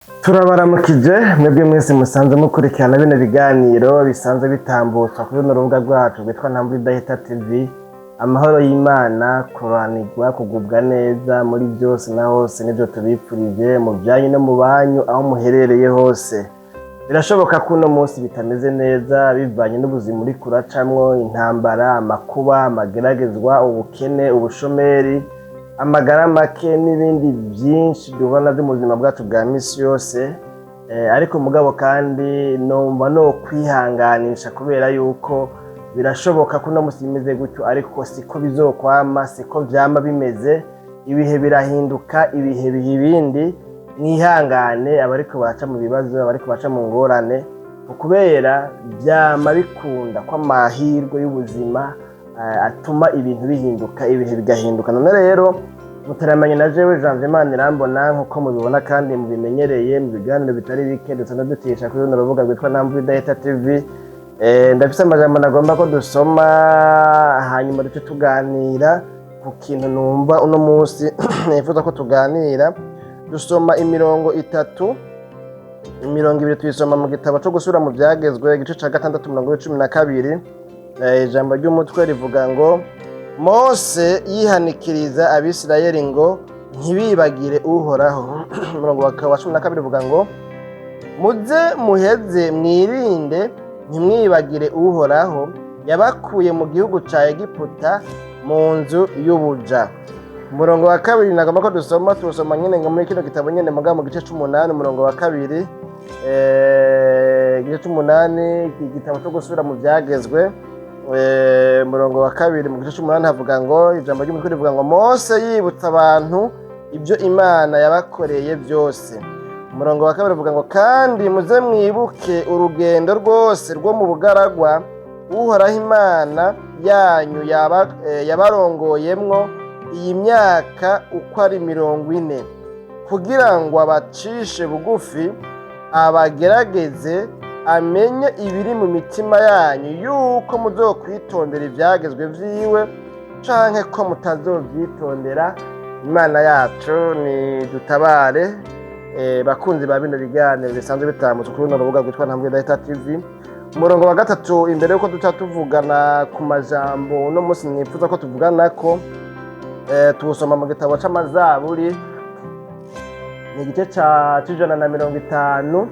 Turabaramukije mwebwe mwese musanze mukurikirana bino biganiro bisanzwe bitambutswa kuri runo rubuga rwacu rwitwa Ntambwe Idahita TV. Amahoro y'Imana, kuranirwa, kugubwa neza muri byose na hose nibyo tubipfurije mu byanyu no mu banyu aho muherereye hose. Birashoboka ko uno munsi bitameze neza bivanye n'ubuzima uri kuracamwo, intambara, amakuba, amageragezwa, ubukene, ubushomeri, amagara make n'ibindi byinshi duhura nabyo mu buzima bwacu bwa misi yose. Ariko mugabo kandi numva no kwihanganisha kubera yuko birashoboka ko uno munsi bimeze gutyo, ariko siko bizokwama, siko vyama bimeze. Ibihe birahinduka, ibihe biha ibindi. Mwihangane abariko baraca mu bibazo, abariko baca mu ngorane, kubera vyama bikunda ko amahirwe y'ubuzima atuma ibintu bihinduka, ibihe bigahinduka. None rero mutaramanye na jewe Janvier Manirambona, nkuko mubibona kandi mubimenyereye mu biganiro bitari bike dusanzwe ducisha kuri runo rubuga rwitwa Ntambwe Idahita TV. Ndafise amajambo nagomba ko dusoma, hanyuma duce tuganira ku kintu numva uno munsi nifuza ko tuganira. Dusoma imirongo itatu, imirongo ibiri tuyisoma mu gitabo co gusubira mu vyagezwe, igice ca 6, umurongo w'12. Ijambo ry'umutwe rivuga ngo: "Mose yihanikiriza Abisirayeli ngo ntibibagire Uhoraho." Umurongo wa 12 uvuga ngo: "Muze muheze mwirinde, ntimwibagire Uhoraho yabakuye mu gihugu ca Egiputa, mu nzu y'ubuja." Umurongo wa kabiri nagomba ko dusoma, tuwusoma nyene ngo muri kino gitabo nyene, mugabo mu gice c'umunani, umurongo wa kabiri. Igice c'umunani, igitabo co gusubira mu vyagezwe, umurongo wa kabiri mu gice c'umunani havuga ngo, ijambo ry'umutwe rivuga ngo: "Mose yibutsa abantu ibyo Imana yabakoreye byose." Umurongo wa kabiri uvuga ngo: "Kandi muze mwibuke urugendo rwose rwo mu bugaragwa Uhoraho Imana yanyu yabarongoyemwo iyi myaka uko ari 40, kugira ngo abacishe bugufi, abagerageze, amenye ibiri mu mitima yanyu, yuko muzokwitondera ivyagezwe vyiwe canke ko mutazovyitondera." Imana yacu ni dutabare. Bakunzi ba bino biganiro bisanzwe bitambutse kuri runo rubuga rwitwa Ntambwe Idahita TV, umurongo wa gatatu, imbere yuko duca tuvugana ku majambo uno munsi nifuza ko tuvuganako, tuwusoma mu gitabo c'Amazaburi, ni igice c'150,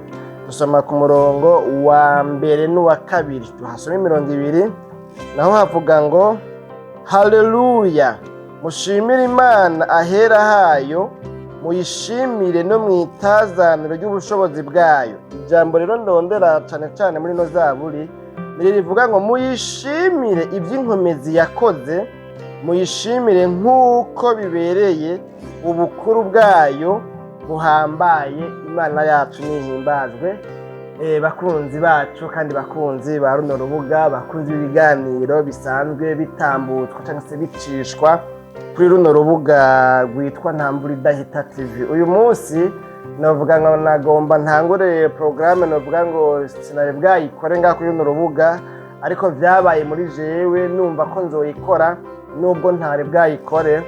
dusoma ku murongo wa mbere n'uwa kabiri, tuhasoma imirongo ibiri. Naho havuga ngo: "Haleluya, mushimire Imana ahera hayo, muyishimire no mu itazaniro ry'ubushobozi bwayo." Ijambo rero ndondera cane cane muri ino zaburi ni rivuga ngo: "Muyishimire iby'inkomezi yakoze, muyishimire nk'uko bibereye ubukuru bwayo buhambaye." Imana yacu nihimbazwe. Bakunzi bacu kandi bakunzi ba runo rubuga, bakunzi b'ibiganiro bisanzwe bitambutswa cyangwa se bicishwa kuri runo rubuga rwitwa Ntambura Idahita TV, uyu munsi novuga ngo nagomba ntangure porogaramu, novuga ngo sinari bwayikore ngaha kuri runo rubuga, ariko vyabaye muri jewe numva ko nzoyikora nubwo ntari bwayikore.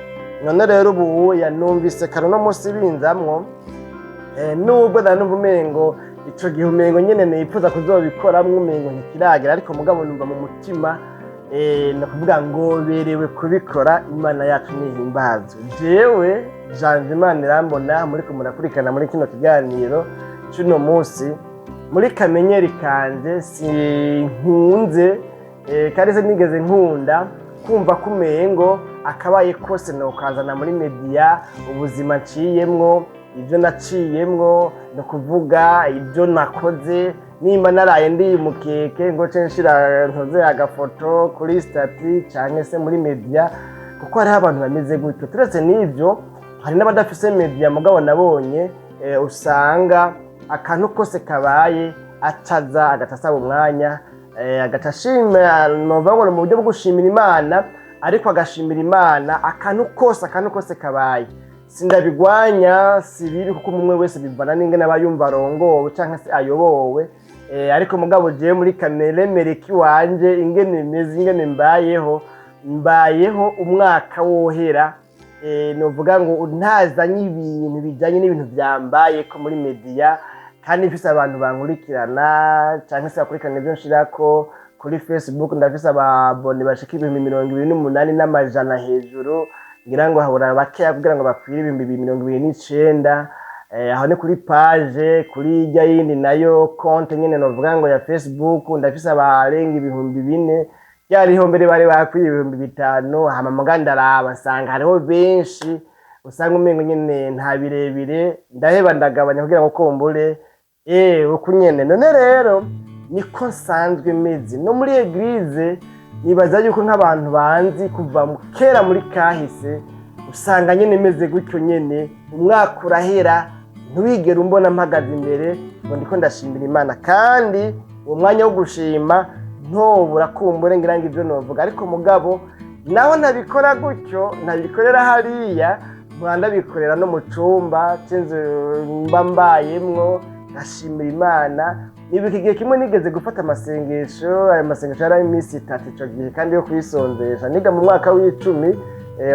None rero ubu yanumvise kare uno munsi binzamwo, nubwo nari numva umengo ico gihe umengo nyene nipfuza kuzobikoramwo, umengo ntikiragera, ariko mugabo numva mu mutima, ni ukuvuga ngo berewe kubikora. Imana yacu nihimbazwe. Jewe Janvier Imana irambona, muriko murakurikirana muri kino kiganiro c'uno munsi, muri kamenyeri kanje sinkunze, kandi se nigeze nkunda kumva ko umengo akabaye kose nokazana muri media ubuzima nciyemwo, ibyo naciyemwo, ni ukuvuga ibyo nakoze. Nimba naraye ndi mukeke ngo ce nshira ntoze agafoto kuri statut canke se muri media, kuko hariho abantu bameze gutyo. Turetse n'ivyo, hari n'abadafise media, mugabo nabonye usanga akantu kose kabaye acaza agaca asaba umwanya, agaca ashima, novuga ngo ni mu buryo bwo gushimira Imana, ariko agashimira Imana akantu kose kabaye. Sindabigwanya, si bibi, kuko umwe wese bivana n'ingene aba yumva arongowe canke se ayobowe. Ariko mugabo jewe muri kamere kiwanje, ingene meze, ingene mbayeho, mbayeho umwaka wohera. Novuga ngo ntazanye ibintu bijanye n'ibintu vyambaye ko muri media, kandi mfise abantu bankurikirana canke se bakurikirana ivyo nshirako kuri Facebook. Ndafise ababone bashika 28,000 hejuru, ngira ngo habura bakeya kugira ngo bakwire 29,000. Aho ni kuri page. Kuri irya yindi nayo konte nyene, novuga ngo ya Facebook, ndafise abarenga 4000. Ryariho mbere bari bakwiye 5000. Hama muga ndaraba nsanga hariho benshi usanga umengo nyene nta birebire, ndaheba ndagabanya kugira ngo kumbure uku nyene. None rero niko nsanzwe meze no muri église. Nibaza yuko nk'abantu banzi kuva kera muri kahise, usanga nyene meze gutyo nyene. Umwaka urahera ntiwigere umbona mpagaze imbere ngo ndiko ndashimira Imana, kandi uwo mwanya wo gushima ntobura kumbure ngira ngo ibyo novuga. Ariko mugabo naho ntabikora gutyo, ntabikorera hariya, mpora ndabikorera no mu cumba c'inzu mba mbayemwo, ngashimira Imana. Nibuka igihe kimwe nigeze gufata amasengesho. Ayo masengesho yari iminsi 3 ico gihe, kandi yo kwisonzesha. Niga mu mwaka w'10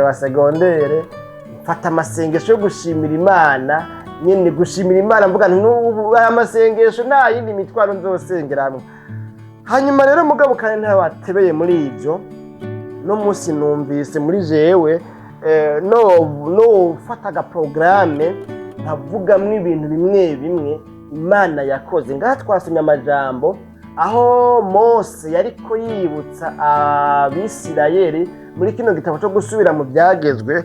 wa secondaire, mfata amasengesho yo gushimira Imana nyene, gushimira Imana mvuga nti n'ubu aya masengesho nta yindi mitwaro nzosengeramwo. Hanyuma rero mugabo kandi ntabatebeye muri ivyo, no munsi numvise muri jewe no ufata agaporogaramu nkavugamwo ibintu bimwe bimwe Imana yakoze. Ngaha twasomye amajambo aho Mose yariko yibutsa Abisirayeli muri kino gitabo cyo gusubira mu byagezwe,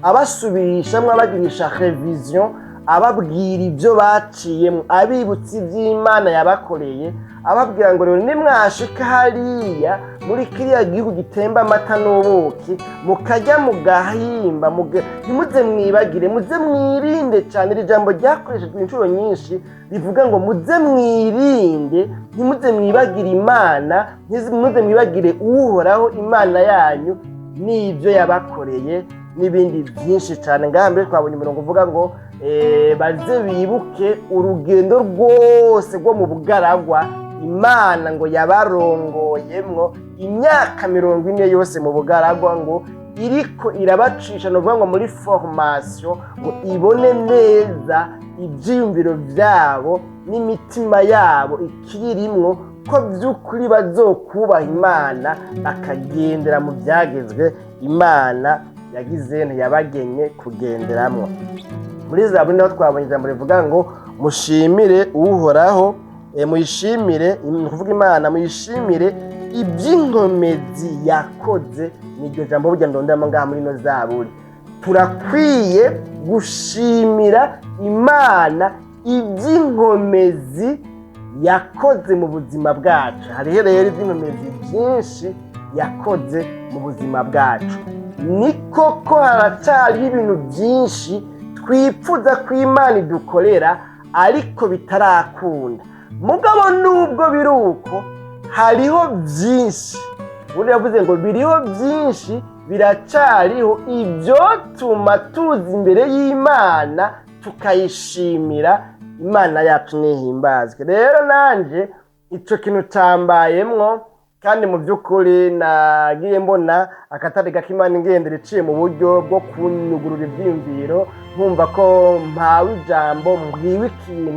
abasubirishamwo, abagirisha révision, ababwira ibyo baciyemo, abibutsa iby'Imana yabakoreye, ababwira ngo rero nimwashika hariya muri kiriya gihugu gitemba amata n'ubuki, mukarya mugahimba, ntimuze mwibagire, muze mwirinde cyane. Iri jambo ryakoreshejwe inshuro nyinshi rivuga ngo muze mwirinde, ntimuze mwibagire Imana, ntimuze mwibagire Uhoraho Imana yanyu n'ibyo yabakoreye, n'ibindi byinshi cyane. Ngaha mbere twabonye umurongo uvuga ngo baze bibuke urugendo rwose rwo mu bugaragwa Imana ngo yabarongoyemwo imyaka 40 yose mu bugaragwa, ngo iriko irabacisha, ni ukuvuga ngo muri formation, ngo ibone neza ibyiyumviro byabo n'imitima yabo ikirimwo, ko by'ukuri bazokubaha Imana bakagendera mu byagezwe Imana yagize ntiyabagenye kugenderamwo. Muri Zaburi naho twabonye ijambo rivuga ngo mushimire Uhoraho, muyishimire, ni ukuvuga Imana, muyishimire iby'inkomezi yakoze. Ni iryo jambo burya ndonderamo ngaha muri ino zaburi. Turakwiye gushimira Imana iby'inkomezi yakoze mu buzima bwacu. Hariho rero iby'inkomezi byinshi yakoze mu buzima bwacu. Ni koko haracyariho ibintu byinshi twipfuza ko Imana idukorera ariko bitarakunda. Mugabo nubwo biri uko, hariho byinshi, ubundi yavuze ngo biriho byinshi, biracyariho ibyotuma tuza imbere y'Imana tukayishimira. Imana yacu ntihimbazwe. Rero nanjye icyo kintu cyambayemwo, kandi mu by'ukuri nagiye mbona akatari gake Imana ingendera iciye mu buryo bwo kunyugurura ibyiyumviro, nkumva ko mpawe ijambo, mbwiwe ikintu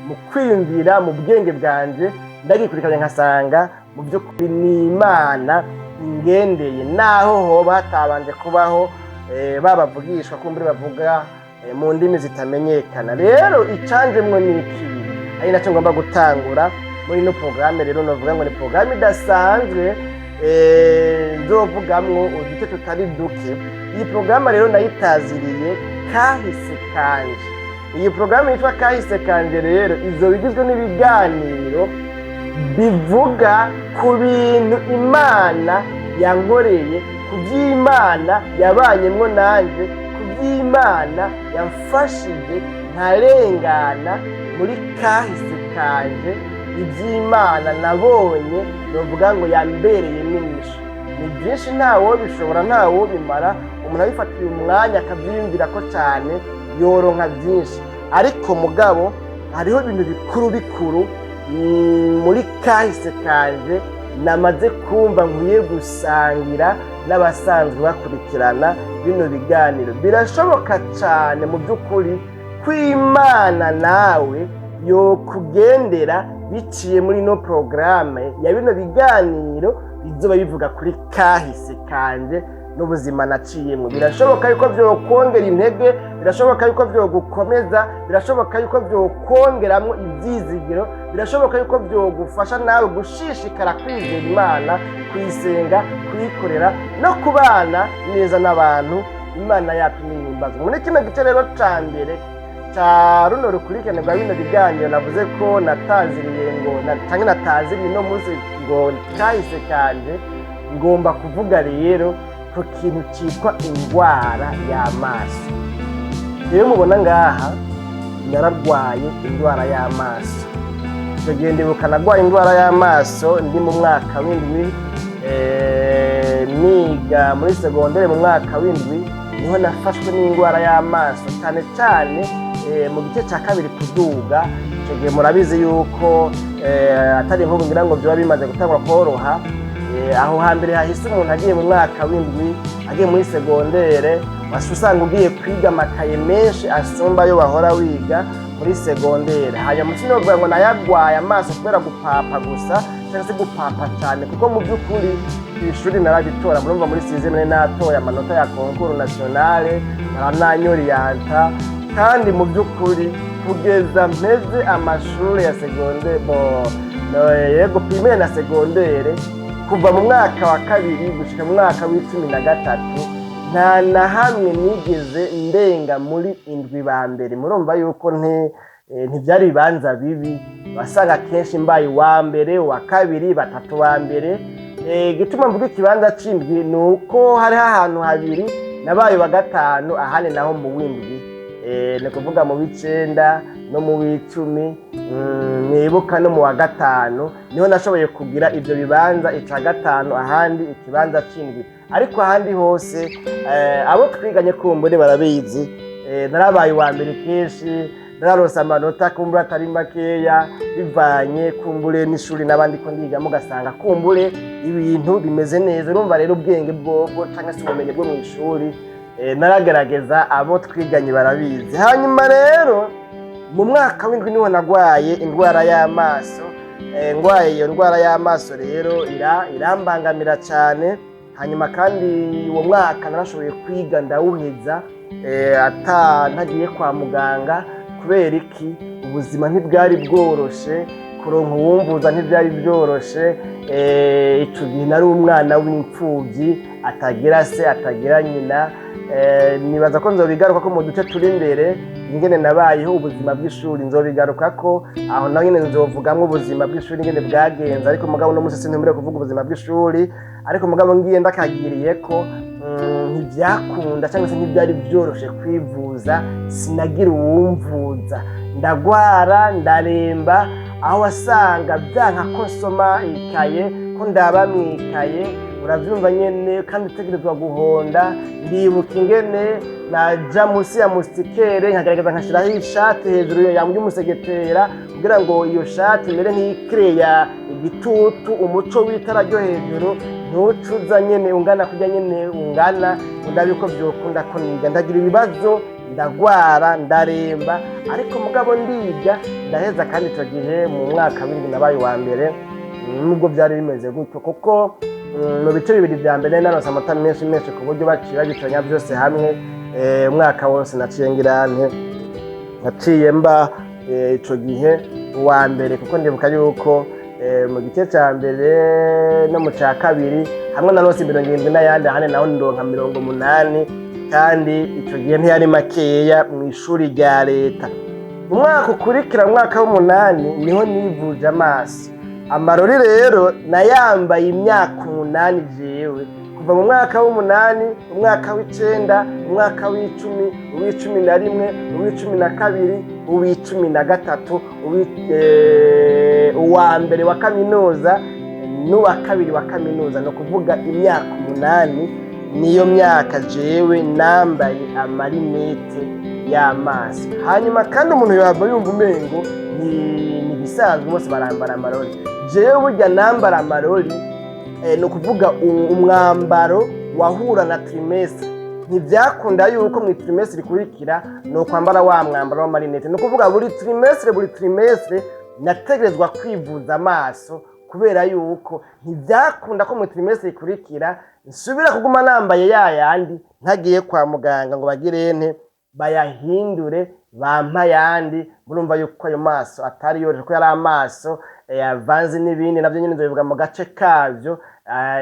mu kwiyumvira mu bwenge bwanjye, ndagikurikiranye nkasanga mu by'ukuri ni Imana ingendeye, naho hoba hatabanje kubaho babavugishwa kumbure bavuga mu ndimi zitamenyekana. Rero icanjemwo ni ikintu ari nacyo ngomba gutangura muri ino porogaramu. Rero novuga ngo ni porogaramu idasanzwe, nzovugamwo uduce tutari duke. Iyi porogaramu rero nayitaziriye Kahise Kanje. Iyi porogaramu yitwa Kahise Kanje rero izoba igizwe n'ibiganiro bivuga ku bintu Imana yankoreye, ku by'Imana yabanyemwo nanjye, ku by'Imana yamfashije nkarengana muri kahise kanje, iby'Imana nabonye, novuga ngo yambereye n'inyishu. Ni byinshi, ntawobishobora, ntawobimara. Umuntu abifatiye umwanya akabyiyumvira ko cyane yoronka byinshi. Ariko mugabo hariho ibintu bikuru bikuru muri kahise kanje namaze kumva nkwiye gusangira. N'abasanzwe bakurikirana bino biganiro, birashoboka cyane mu by'ukuri ko Imana nawe yokugendera biciye muri ino porogaramu ya bino biganiro bizoba bivuga kuri kahise kanje n'ubuzima naciyemo. Birashoboka yuko byokongera intege, birashoboka yuko byogukomeza, birashoboka yuko byokongeramo ibyizigiro, birashoboka yuko byogufasha nawe gushishikara kwizera Imana, kuyisenga, kuyikorera no kubana neza n'abantu. Imana yacu nihimbazwa. Muri kino gice rero ca mbere ca runo rukurikirane rwa bino biganiro, navuze ko nataziriye ngo canke nataziriye no munsi ngo kahise kanje, ngomba kuvuga rero ku kintu citwa indwara y'amaso. Rero mubona ngaha nararwaye indwara y'amaso. Icyo gihe ndibuka narwaye indwara y'amaso ndi mu mwaka w'indwi, niga muri segondere. Mu mwaka w'indwi niho nafashwe n'indwara y'amaso, cyane cyane mu gice cya kabiri kuduga. Icyo gihe murabizi yuko atari nk'ubu ngira ngo byaba bimaze gutangura koroha. Aho hambere hahise, umuntu agiye mu mwaka w'indwi, agiye muri segondere, wasi usanga ugiye kwiga amakaye menshi asumba ayo wahora wiga muri segondere. Hanyuma sinovuga ngo nayagwaye amaso kubera gupapa gusa cyangwa se gupapa cyane, kuko mu by'ukuri ku ishuri narabitora. Murumva, muri sixième nari natoye amanota ya concours nationale, barananyoriyanta. Kandi mu by'ukuri kugeza mpeze amashuri ya secondaire, bo yego, primaire na segondere, kuva mu mwaka wa kabiri gushika mu mwaka wa 13, nta na hamwe nigeze ndenga muri indwi ba mbere. Murumva yuko ntibyari ibibanza bibi, wasanga kenshi mbaye uwa mbere, uwa kabiri, batatu ba mbere. Igituma mvuga ikibanza c'indwi ni uko hariho ahantu habiri nabaye wa gatanu, ahandi naho mu w'indwi, ni ukuvuga mu w'icenda no mu w'icumi, nibuka no mu wa gatanu niho nashoboye kugira ivyo bibanza, ica gatanu, ahandi ikibanza c'indwi. Ariko ahandi hose, abo twiganye kumbure barabizi, narabaye uwa mbere kenshi, nararose amanota kumbure atari makeya, bivanye kumbure n'ishuri n'abandi ko ndigamo, ugasanga kumbure ibintu bimeze neza. Urumva rero, ubwenge bwobwo canke se ubumenyi bwo mw'ishuri, naragerageza, abo twiganye barabizi. Hanyuma rero mu mwaka w'indwi niho nagwaye indwara y'amaso. Ngwaye iyo ndwara y'amaso rero irambangamira cyane. Hanyuma kandi uwo mwaka narashoboye kwiga ndawuheza, ata ntagiye kwa muganga. Kubera iki? Ubuzima ntibwari bworoshe, kuronka uwumvuza ntibyari byoroshe. Ico gihe nari umwana w'imfuvyi atagira se, atagira nyina. Nibaza ko nzobigaruka ko mu duce turi imbere, ingene nabayeho ubuzima bw'ishuri, nzobigaruka ko aho naho nyene nzovugamwo ubuzima bw'ishuri ingene bwagenze. Ariko mugabo no musi sintumire kuvuga ubuzima bw'ishuri. Ariko mugabo ngiye ndakagiriye ko ntibyakunda cyangwa se ntibyari byoroshe kwivuza, sinagira uwumvuza, ndagwara ndaremba, aho wasanga byanka ko nsoma ikaye, ko ndaba mwikaye, uravyumva nyene, kandi utegerezwa guhonda. Ndibuka ingene naja munsi ya moustiquaire, nkagerageza nkashiraho ishati hejuru y'umusegetera kugira ngo iyo shati imere nk'ikereya igitutu, umuco w'itara ryo hejuru ntucuza nyene ungana kurya nyene ungana, ndabe ko vyokunda ko niga. Ndagira ibibazo, ndagwara, ndaremba, ariko mugabo ndiga ndaheza. Kandi ico gihe mu mwaka w'indwi nabaye uwa mbere, nubwo byari bimeze gutyo, kuko mu bice bibiri vya mbere naronse amanota menshi menshi, ku buryo baciye babicanya byose hamwe, umwaka wose naciye ngira nte, naciye mba ico gihe uwa mbere, kuko ndibuka yuko mu gice ca mbere no mu ca kabiri hamwe naronse 70 n'ayandi, ahandi naho ndonka 80, kandi ico gihe ntiyari makeya mu ishuri rya leta. Mu mwaka ukurikira, mu mwaka w'umunani, niho nivuje amaso. Amarori rero nayambaye imyaka 8 jewe, kuva mu mwaka w'umunani, umwaka w'icenda, umwaka w'icumi, uw'icumi na rimwe, uw'icumi na kabiri, uw'icumi na gatatu, uwa mbere wa kaminuza n'uwa kabiri wa kaminuza. Ni ukuvuga imyaka 8 niyo myaka jewe nambaye amarinete y'amaso. Hanyuma kandi umuntu yaba yumva umengo ni ibisanzwe, bose barambara amarori. Jewe burya nambara amarori, ni ukuvuga umwambaro. Wahura na trimestre, ntibyakunda yuko mu trimestre ikurikira ni ukwambara wa mwambaro w'ama lunettes. Ni ukuvuga buri trimestre, buri trimestre nategerezwa kwivuza amaso, kubera yuko ntibyakunda ko mu trimestre ikurikira nsubira kuguma nambaye ya yandi ntagiye kwa muganga ngo bagire nte, bayahindure, bampa ayandi. Murumva yuko ayo maso atari yoroshye, ko yari amaso avanze n'ibindi, navyo nyene nzobivuga mu gace kavyo.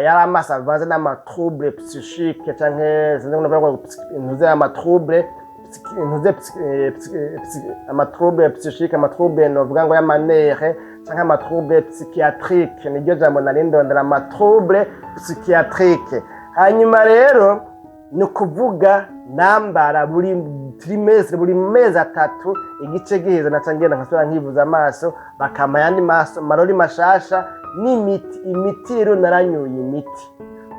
Yari amaso avanze n'ama troubles psychiques, canke sinzi ngo novuga ngo ntuze ama troubles ntuze ama troubles psychiques, ama troubles novuga ngo y'ama nerfs, canke ama troubles psychiatriques, niryo jambo nari ndondera, ama troubles psychiatriques. Hanyuma rero ni ukuvuga nambara buri trimestre, buri mezi 3, igice giheze naca ngenda nkasubira nkivuza amaso, bakampa ayandi maso marori mashasha n'imiti. Imiti rero, naranyoye imiti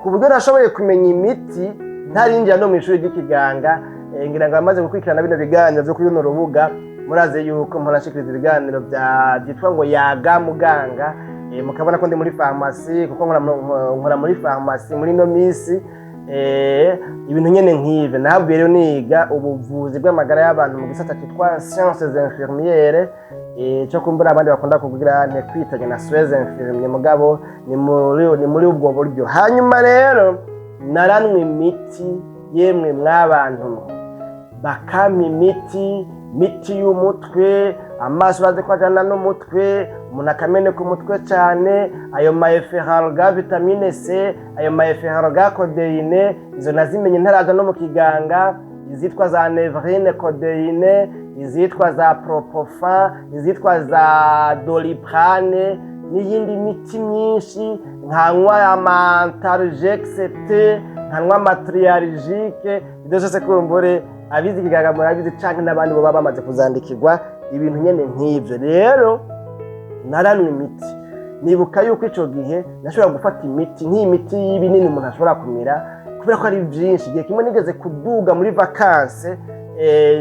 ku buryo nashoboye kumenya imiti ntarinjira no mu ishuri ry'ikiganga. Ngira ngo abamaze gukurikirana bino biganiro vyo kuri runo rubuga murazi yuko mpora nshikiriza ibiganiro byitwa ngo Yaga Muganga. Mukabona ko ndi muri farumasi, kuko nkora muri farumasi muri ino misi. Ibintu nyene nk'ivyo nahabwiye rero, niga ubuvuzi bw'amagara y'abantu mu gisata cyitwa sciences infirmières, cyo kumbura abandi bakunda kugira nte kwitanya na soins infirmiers, mugabo ni muri ubwo buryo. Hanyuma rero naranwa imiti, yemwe mwabantu mwe, bakampa imiti y'umutwe. Amaso urazi ko ajana n'umutwe, umuntu akameneka umutwe cyane. Ayo ma Efferalgan vitamine C, ayo ma Efferalgan codéine, izo nazimenye ntaraza no mu kiganga, izitwa za Névrine codéine, izitwa za Propofa, izitwa za Doliprane n'iyindi miti myinshi, nkanywa ama Antalgex T, nkanywa ama Trialgique. Ibyo byose kumbure abizi ikiganga murabizi, canke n'abandi baba bamaze kuzandikirwa ibintu nyene nk'ivyo. Rero naranwa imiti. Nibuka yuko ico gihe nashobora gufata imiti nk'iyi miti y'ibinini umuntu ashobora kumira, kubera ko ari vyinshi. Igihe kimwe nigeze kuduga muri vacances,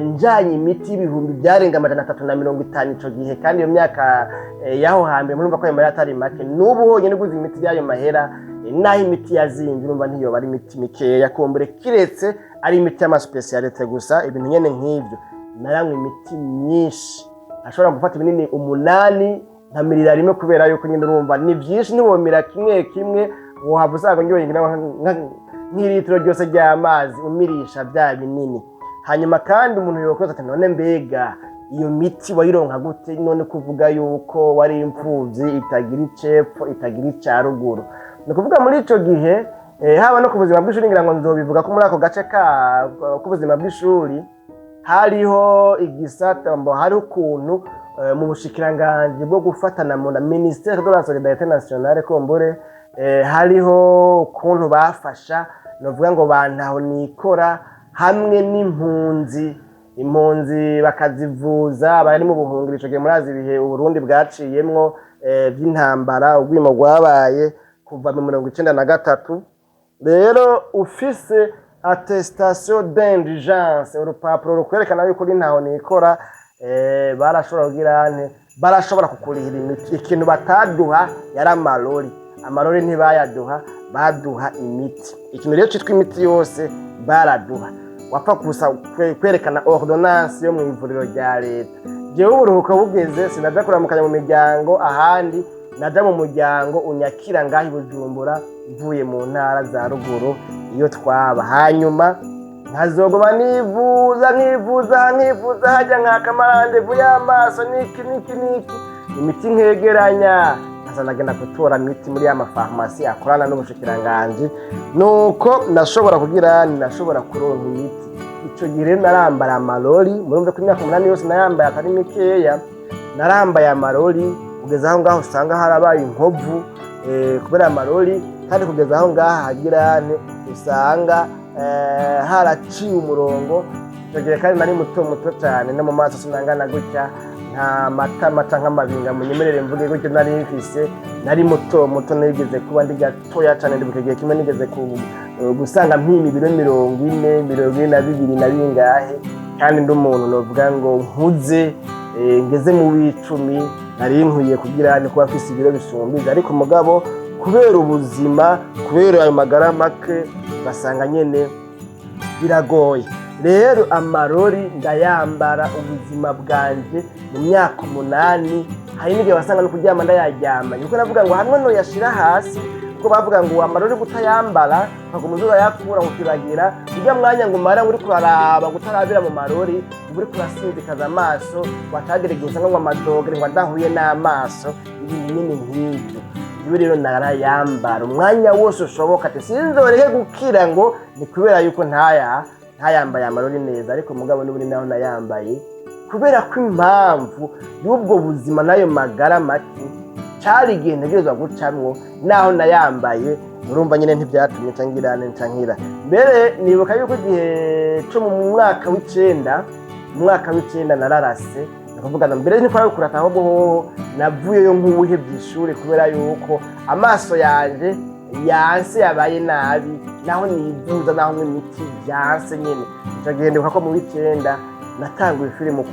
njanye imiti y'ibihumbi byarenga 350 ico gihe, kandi iyo myaka y'aho hambere murumva ko ayo mahera atari make. N'ubu honyine uguze imiti y'ayo mahera, naho imiti yazimvye, urumva ntiyoba ari imiti mikeya kumbure, kiretse ari imiti y'ama spécialités gusa, ibintu nyene nk'ivyo. Naranywa imiti myinshi, ashobora gufata ibinini 8 nkamirira rimwe, kubera yuko nyine urumva ni vyinshi, ntiwomira kimwe kimwe, wohava usanga ndyoye nk'iritiro ryose ry'amazi umirisha bya binini. Hanyuma kandi umuntu yokoza ati: "None mbega iyo miti wayironka gute, none kuvuga yuko wari imfuvyi itagira icepfo, itagira ica ruguru?" Ni ukuvuga muri ico gihe, haba no ku buzima bw'ishuri, ngira ngo nzobivuga ko muri ako gace k'ubuzima bw'ishuri hariho igisata mbo hariho ukuntu mu bushikiranganji bwo gufatana mu na ministère de la solidarité nationale, kumbure hariho ukuntu bafasha, novuga ngo bantaho nikora hamwe n'impunzi, impunzi bakazivuza bari mu buhungiro. Ico gihe murazi ibihe Uburundi bwaciyemwo vy'intambara, urwimo rwabaye kuva mu 93. Rero ufise attestation d'indigence, urupapuro rukwerekana yuko uri ntaho nikora, barashobora kugira nte, barashobora kukurihira imiti. Ikintu bataduha yari amarori. Amarori ntibayaduha, baduha imiti. Ikintu rero citwa imiti yose baraduha, wapfa gusa kwerekana ordonnance yo mu ivuriro rya leta. Jewe uburuhuko bugeze sinaja kuramukanya mu miryango ahandi, naja mu muryango unyakira ngaho i Bujumbura, mvuye mu ntara za ruguru iyo twaba. Hanyuma nkazogoma nivuza, nkivuza, nkivuza, hajya nkaka ama rendez-vous y'amaso niki niki niki, imiti nkegeranya, nkaza ndagenda gutora imiti muri ya mafarumasi akorana n'ubushikiranganji. Nuko nashobora kugira, nashobora kuronka imiti. Ico gihe rero narambara amarori. Murumve ko imyaka 8 yose nayambaye atari mikeya. Narambaye amarori kugeza aho ngaho usanga harabaye inkovu kubera amarori, kandi kugeza aho ngaha hagira nte, usanga haraciye umurongo. Icyo gihe kandi nari muto muto cyane, no mu maso sinangana gutya, nta matama canke amabinga, munyemerere mvuge gutyo, nari mfise. Nari muto muto, nigeze kuba ndi gatoya cane. Ndibuka igihe kimwe nigeze gusanga mpima ibiro 40, 42 na bingahe, kandi ndi umuntu novuga ngo nkuze, ngeze mu w'icumi, nari nkwiye kugira ni kuba mfise ibiro bisumbije. Ariko mugabo kubera ubuzima, kubera ayo magara make. Ugasanga nyene biragoye. Rero amarori ndayambara ubuzima bwanje mu myaka 8. Hari n'igihe wasanga no kuryama ndayaryamanye, kuko navuga ngo hamwe noyashira hasi, kuko bavuga ngo amarori kutayambara ukaguma uza urayakura ukibagira ujya mwanya ngo umara uri kuraraba ngo utarabira mu marori, uba uriko urasinzikaza amaso, watagera igihe usanga ngo amadogere ngo adahuye n'amaso, ibintu nyene nk'ivyo. Ibi rero narayambara umwanya wose ushoboka, ati sinzoreke gukira ngo ni kubera yuko ntayambaye amarori neza. Ariko mugabo n'ubundi naho nayambaye, kubera ko impamvu y'ubwo buzima n'ayo magara make cari igihe ntegerezwa gucamwo, naho nayambaye murumva nyine ntibyatumye ncangira ncankira. Mbere nibuka yuko igihe co mu mwaka w'icenda, mu mwaka w'icenda nararase. Ni ukuvuga mbere ntitwari kurata, ahubwo hoho navuyeyo nk'uwuhevye ishure, kubera yuko amaso yanje yanse, yabaye nabi, naho nivuza, naho nywa imiti byanse nyene. Ico gihe ndibuka ko mu w'icenda natanguye ishuri mu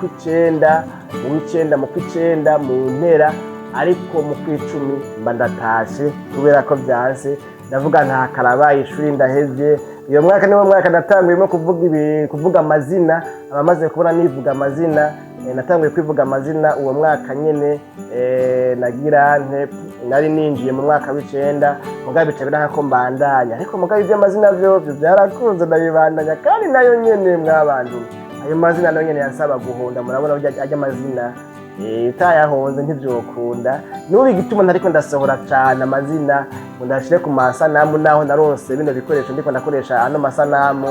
kw'icenda, mu w'icenda, mu kw'icenda mu mpera, ariko mu kw'icumi mba ndatashe kubera ko byanse. Ndavuga nta karabaye, ishuri ndahevye. Iyo mwaka niwo mwaka natanguyemo kuvuga kuvuga amazina. Abamaze kubona nivuga amazina, natanguye kwivuga amazina uwo mwaka nyene. Nagira nte, nari ninjiye mu mwaka w'icenda, mugabo bica biranka ko mbandanya. Ariko mugabo ivy'amazina vyovyo vyarakunze, ndabibandanya. Kandi nayo nyene mwabantu, ayo mazina nayo nyene yansaba guhonda. Murabona burya arya amazina, utayahonze ntivyokunda. N'ubu igituma ntariko ndasohora cane amazina ngo ndashire ku masanamu, naho naronse bino bikoresho ndiko ndakoresha ano masanamu,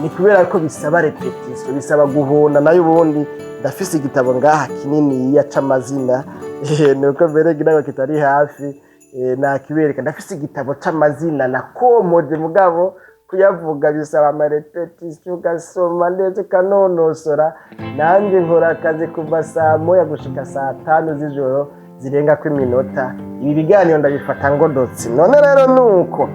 ni kubera ko bisaba répétition, bisaba guhonda. Nayo ubundi ndafise igitabo ngaha kininiya c'amazina, nuko mbere ngira ngo kitari hafi, nakibereka. Ndafise igitabo c'amazina nakomoje, mugabo kuyavuga bisaba ama répétition, ugasoma neza ukanonosora. Nanjye nkora akazi kuva saa 1 gushika saa 5 z'ijoro zirenga ko iminota. Ibi biganiro ndabifata ngodotse. None rero nuko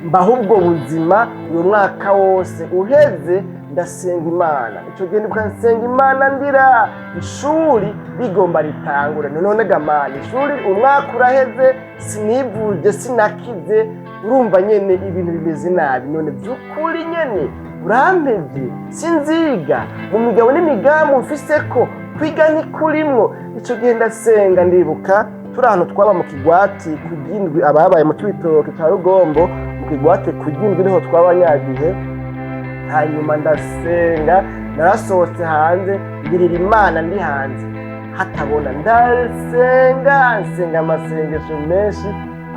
mbaho ubwo buzima. Uyu mwaka wose uheze ndasenga Imana. Ico gihe ndibuka nsenga Imana ndira, ishuri rigomba ritangure. None gamana, ishuri umwaka uraheze, sinivuje, sinakize, urumva nyene ibintu bimeze nabi. None by'ukuri nyene urampevye, sinziga mu migabo n'imigambi mfise ko kwiga ntikurimwo. Ico gihe ndasenga. Ndibuka turi ahantu twaba mu kigwati ku Gindwi, ababaye mu Cibitoke ca Rugombo, mu kigwati ku Gindwi niho twaba nyagihe. Hanyuma ndasenga, narasohotse hanze, ngirira Imana ndi hanze hatabona. Ndasenga, nsenga amasengesho menshi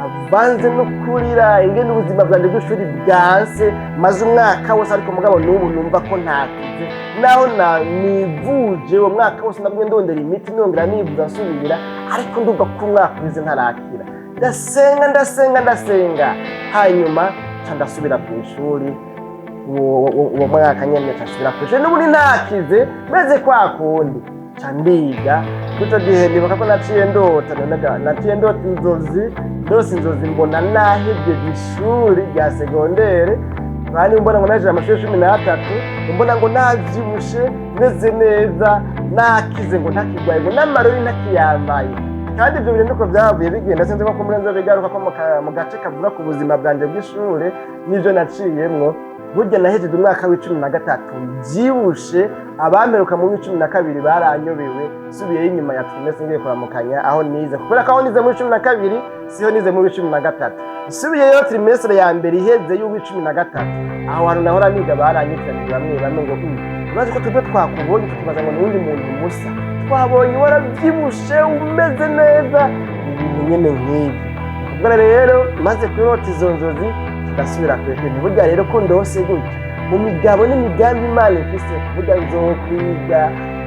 avanze no kurira, ingene ubuzima bwanjye bw'ishuri bwanse, maze umwaka wose, ariko mugabo n'ubu numva ko ntakize, naho nivuje uwo mwaka wose, nabwo ndondera imiti, nongera nivuza nsubira, ariko ndumva ko umwaka uheze ntarakira. Ndasenga, ndasenga, ndasenga, hanyuma nca ndasubira ku ishuri. Uwo mwaka nyene nca nsubira ku ishuri, n'ubundi ntakize, meze kwa kundi, nca ndiga. Kuco gihe ndibuka ko naciye ndota, naciye ndota inzozi, ndose inzozi mbona nahevye ishuri rya segondere. Bani mbona ngo naje amashuri 13, mbona ngo navyibushe, meze neza, nakize, ngo ntakigwaye, ngo n'amarori ntakiyambaye. Kandi ibyo bintu niko byavuye bigenda. Sinzi ko murenzo bigaruka ko mu gace kavuga ku buzima bwanjye bw'ishure n'ivyo naciyemwo. Burya nahejeje umwaka wa 13 mbyibushe. Abamperuka mu wa 12 baranyobewe subiyeyo inyuma ya trimestre ngiye kuramukanya aho nize, kubera ko aho nize muri 12 siho nize muri 13. Nsubiyeyo trimestre ya mbere iheze y'uwa 13, aho hantu nahora niga baranyitiraniye bamwe bamwe ngo "Urazi ko twebwe twakubonye tukibaza ngo ni uwundi muntu musa, twabonye warabyibushe, umeze neza," ibintu nyene nk'ibyo. Ubwo rero maze kurota izo nzozi, tugasubira ku ishuri. Burya rero ko ndose gutya, mu migabo n'imigambi Imana ifise, burya nzokwiga,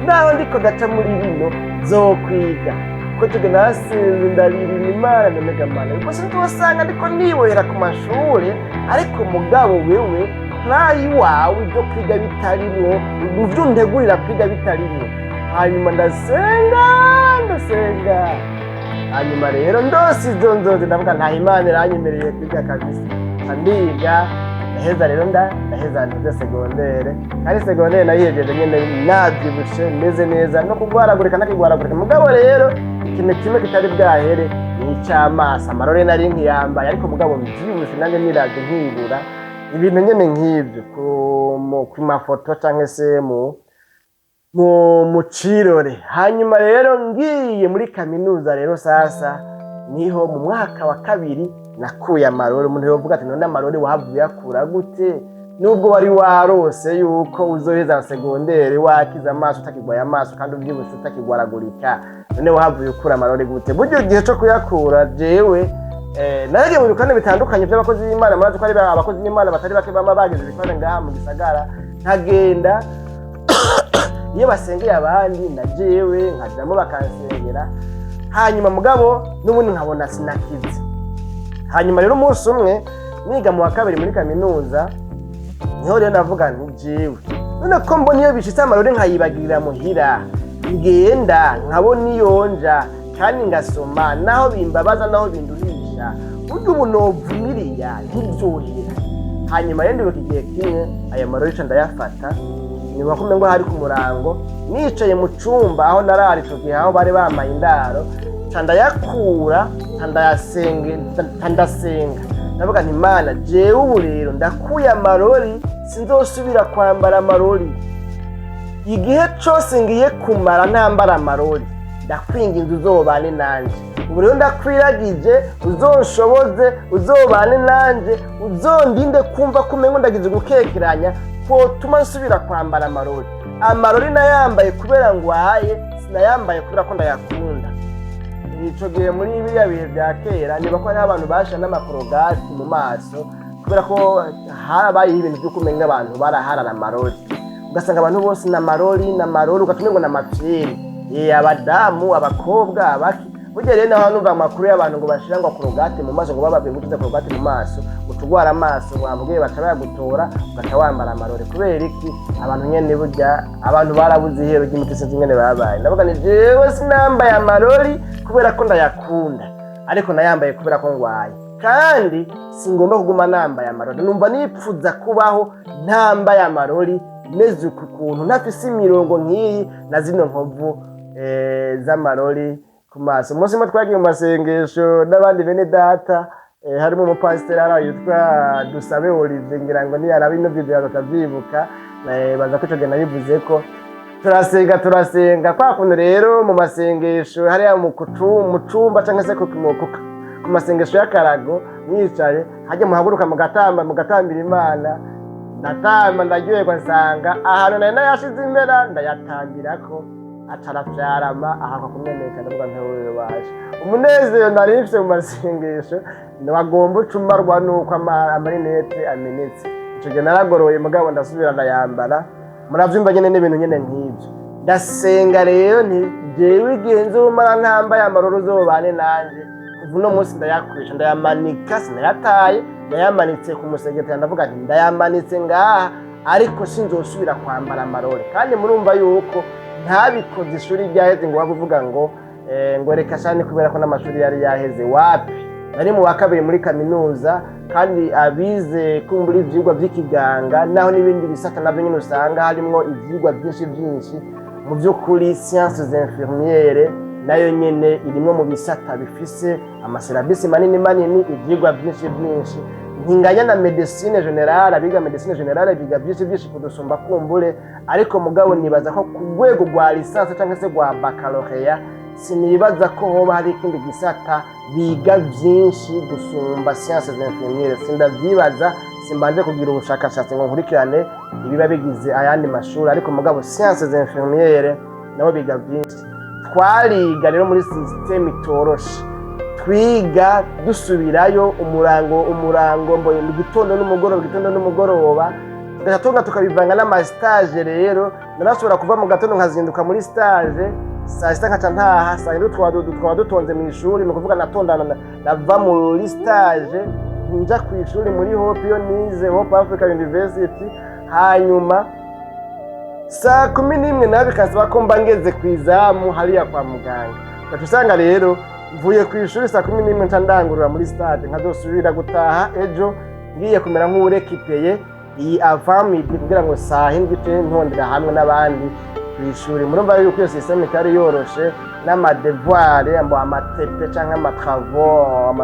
naho ndiko ndaca muri bino nzokwiga. Kuko tuge nasinze, ndaririra Imana: "None Mana, ubwo sinzosanga ndiko nibohera ku mashuri, ariko mugabo wewe ntayi wawe ibyo kwiga bitarimwo, ivyo untegurira kwiga bitarimwo." Hanyuma ndasenga, ndasenga. Hanyuma rero ndose izo nzozi, ndavuga nta Imana iranyemereye kwiga kabisa. Nca ndiga, ndaheza. Rero ndaheza ntuze segondere, kandi segondere nayihejeje nyene navyibushe, meze neza, no kugwaragurika ntakigwaragurika. Mugabo rero ikintu kimwe kitari bwahere ni ic'amaso. Amarore nari nkiyambaye, ariko mugabo mvyibushe nanjye niravye nkibura ibintu nyene nk'ivyo ku mafoto canke se mu cirore. Hanyuma rero ngiye muri kaminuza rero, sasa niho mu mwaka wa kabiri nakuye amarori. Umuntu yovuga ati: "None amarori wahavuye uyakura gute, nubwo wari warose yuko uzoheza secondaire wakize amaso, utakigwaye amaso, kandi uvyibushe, utakigwaragurika? None wahavuye ukura amarori gute?" Buryo igihe co kuyakura, jewe naragiye mu bikorane bitandukanye vy'abakozi b'Imana. Murazi ko ari abakozi b'Imana batari bake bama bagize ibikorane ngaha mu gisagara. Nkagenda iyo basengeye abandi, na jewe nkajamo bakansengera. Hanyuma mugabo n'ubundi nkabona sinakize. Hanyuma rero umunsi umwe niga mu wa kabiri muri kaminuza, niho rero navuga nti: "Jewe none ko mbona iyo bishitse amarori nkayibagirira muhira, ngenda nkabona iyonja kandi ngasoma, naho bimbabaza, naho binduhisha, burya ubu novumiriya ntibyohera." Hanyuma rero ndibuka igihe kimwe ayo marori ca ndayafata, nyuma kumenya ngo hari ku murango, nicaye mu cumba aho narara ico gihe, aho bari bamaye indaro, ca ndayakura, ca ndayasenge, ca ndasenga. Ndavuga nti: "Mana, jewe ubu rero ndakuye amarori, sinzosubira kwambara amarori. Igihe cose ngiye kumara ntambara amarori, ndakwinginze uzobane nanje. Ubu rero ndakwiragije, uzonshoboze, uzobane nanje, uzondinde kumva ko umengo ndagize gukekeranya kotuma nsubira kwambara amarori. Amarori nayambaye kubera ngwaye, sinayambaye kubera ko ndayakunda." Ico gihe muri biriya bihe vya kera, niba ko hariho abantu basha n'amakorogati mu maso, kubera ko harabayeho ibintu vy'uko umenga abantu baraharara amarori, ugasanga abantu bose na marori na marori, ugaca umengo na mafyeri, abadamu, abakobwa, abaki. Burya rero naho numva amakuru y'abantu ngo bashira ngo korogate mu maso, ngo bababwiye gukiza korogate mu maso, uca ugwara amaso, wambwiye baca bayagutora, ugaca wambara amarori. Kubera iki? Abantu nyene burya abantu barabuze ihero ry'imiti, sinzi ingene babaye. Ndavuga ni jewe sinambaye amarori kubera ko ndayakunda, ariko nayambaye kubera ko ngwaye, kandi singomba kuguma nambaye amarori. Numva nipfuza kubaho ntambaye amarori, meze uku kuntu, ntafise imirongo nk'iyi na zino nkovu z'amarori ku maso. Umunsi umwe twagiye mu masengesho n'abandi bene data, harimo umupasiteri hariya yitwa Dusabe Olivier, ngira ngo niyaraba ino video akavyibuka. Baza ko ico gihe nabivuze ko turasenga, turasenga kwa kuntu rero mu masengesho hariya mu cumba canke se ku masengesho y'akarago, mwicaye hajya muhaguruka mugatamba, mugatambira Imana. Ndatamba, ndaryoherwa, nsanga ahantu nari nayashize imbera ndayatambirako, aca arafyarama, ahakwa kumeneka. Ndavuga nti: "Wewe waje umunezero nari mfise mu masengesho wagomba ucumarwa nuko amarinete amenetse." Ico gihe naragoroye, mugabo ndasubira ndayambara. Muravyumva nyene n'ibintu nyene nk'ivyo. Ndasenga rero nti: "Jewe igihe nzomara ntambaye amarori, uzobane nanje. Kuva uno munsi ndayakwisha, ndayamanika, sinayataye, ndayamanitse ku musegetera." Ndavuga nti: "Ndayamanitse ngaha, ariko sinzosubira kwambara amarori." Kandi murumva yuko ntabikoze ishuri ryaheze, ngo waba uvuga ngo ngo reka shani, kubera ko n'amashuri yari yaheze. Wapi, nari mu wa kabiri muri kaminuza. Kandi abize kumbura ivyigwa vy'ikiganga, naho n'ibindi bisata navyo nyene usanga harimwo ivyigwa vyinshi vyinshi, mu vy'ukuri sciences infirmières nayo nyene irimwo mu bisata bifise ama syllabus manini manini, ivyigwa vyinshi vyinshi. Ntinganya na médecine générale. Abiga médecine générale biga byinshi byinshi kudusumba kumbure, ariko mugabo nibaza ko ku rwego rwa licence cyangwa se rwa baccalauréat, sinibaza ko hoba hari ikindi gisata biga byinshi gusumba sciences infirmières. Sindavyibaza, simbanje kugira ubushakashatsi ngo nkurikirane ibiba bigize ayandi mashuri, ariko mugabo sciences infirmières nabo biga byinshi. Twariga rero muri système itoroshe. Twiga dusubirayo umurango umurango, mbo mu gitondo n'umugoroba, igitondo n'umugoroba, tugaca tunga tukabivanga n'ama stage. Rero narashobora kuva mu gatondo nkazinduka muri stage, saa sita nkaca ntaha, saa yindi twaba dutonze mu ishuri. Ni ukuvuga natondana, nava muri stage nja ku ishuri muri Hope, iyo nize, Hope Africa University. Hanyuma saa 11 nawe bikansaba ko mba ngeze ku izamu hariya kwa muganga. Ugaca usanga rero mvuye ku ishuri saa 11, nca ndangurura muri stade, nkazosubira gutaha ejo ngiye kumera nk'uwurekipeye iyi avant-midi, kugira ngo saa yindi nce ntondera hamwe n'abandi. Kw'ishuri murumva yuko iyo système itari yoroshe, n'ama devoirs ngo ama TP canke ama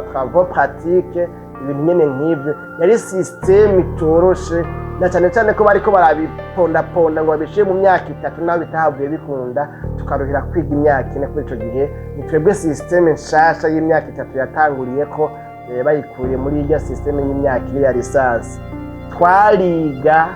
travaux pratiques, ibintu nyene nk'ivyo. Yari système itoroshe, na cane cane ko bariko barabipondaponda ngo babishire mu myaka 3, naho bitahavuye bikunda, tukaruhira kwiga imyaka 4. Kuri ico gihe ni twebwe système nshasha y'imyaka 3 yatanguriyeko, bayikuye muri irya système y'imyaka 4 ya licence. Twariga